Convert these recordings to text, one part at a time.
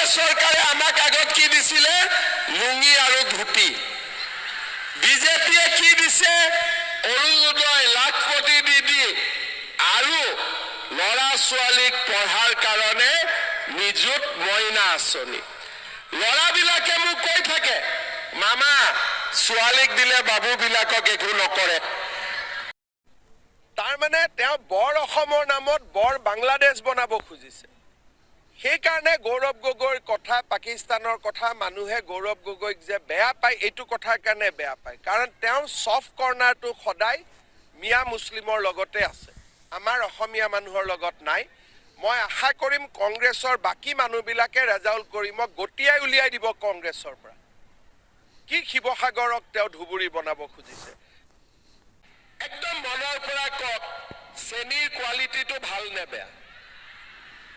কংগ্ৰেছ চৰকাৰে আমাক আগত কি দিছিলে? লুঙি আৰু ধুতি। বিজেপিয়ে কি দিছে? অৰুণোদয়, লাখপতি দিদি আৰু ল'ৰা ছোৱালীক পঢ়াৰ কাৰণে নিযুত মইনা আঁচনি। ল'ৰাবিলাকে মোক কৈ থাকে, মামা, ছোৱালীক দিলে বাবুবিলাকক একো নকৰে। তাৰমানে তেওঁ বৰ অসমৰ নামত বৰ বাংলাদেশ বনাব খুজিছে। সেইকাৰণে গৌৰৱ গগৈৰ কথা, পাকিস্তানৰ কথা, মানুহে গৌৰৱ গগৈক যে বেয়া পায়, এইটো কথাৰ কাৰণে বেয়া পায়। কাৰণ তেওঁৰ ছফ্ট কৰ্ণাৰটো সদায় মিয়া মুছলিমৰ লগতে আছে, আমাৰ অসমীয়া মানুহৰ লগত নাই। মই আশা কৰিম কংগ্ৰেছৰ বাকী মানুহবিলাকে ৰেজাউল কৰিমক গতিয়াই উলিয়াই দিব কংগ্ৰেছৰ পৰা। কি শিৱসাগৰক তেওঁ ধুবুৰী বনাব খুজিছে। একদম মনৰ পৰা কওক, চেনীৰ কোৱালিটিটো ভাল নে বেয়া?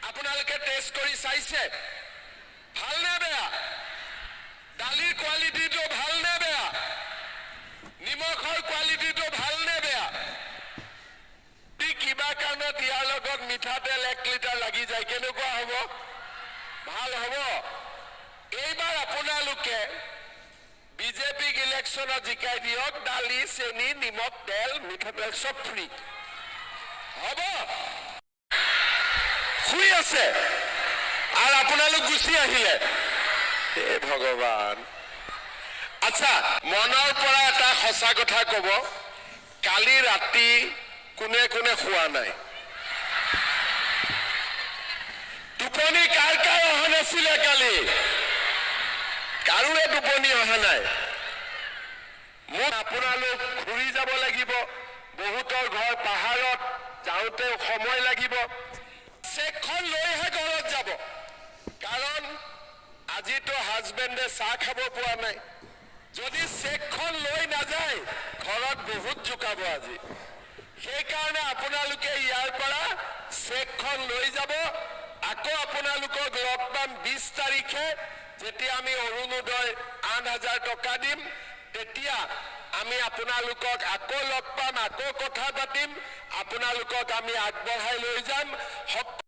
আপোনালোকে টেষ্ট কৰি চাইছে, ভাল নে বেয়া? দালিৰ কোৱালিটিটো ভাল নে বেয়া? নিমখৰ কোৱালিটিটো ভাল নে বেয়া? যদি কিবা কাৰণত ইয়াৰ লগত মিঠাতেল 1 লিটাৰ লাগি যায়, কেনেকুৱা হ'ব? ভাল হ'ব? এইবাৰ আপোনালোকে বিজেপিক ইলেকশ্যনত জিকাই দিয়ক, দালি, চেনি, নিমখ, তেল, মিঠাতেল চব ফ্ৰী হ'ব। শুই আছে আৰু আপোনালোক গুচি আহিলে। হে ভগৱান! আচ্ছা, মনৰ পৰা এটা সঁচা কথা ক'ব, কালি ৰাতি কোনে কোনে শোৱা নাই? টোপনি কাৰ কাৰ অহা নাছিলে কালি? কাৰোৰে টোপনি অহা নাই। মোক আপোনালোক ঘূৰি যাব লাগিব, বহুতৰ ঘৰ পাহাৰত, যাওঁতে সময় লাগিব। চেকখন লৈহে ঘৰত যাব, কাৰণ আজিতো হাজবেণ্ডে চাহ খাব পোৱা নাই। যদি চেকখন লৈ নাযায়, ঘৰত বহুত জোকাব আজি। সেইকাৰণে আপোনালোকে ইয়াৰ পৰা চেকখন লৈ যাব। আকৌ আপোনালোকক লগ পাম 20 তাৰিখে, যেতিয়া আমি অৰুণোদয় 8,000 টকা দিম। তেতিয়া আমি আপোনালোকক আকৌ লগ পাম, আকৌ কথা পাতিম, আপোনালোকক আমি আগবঢ়াই লৈ যাম।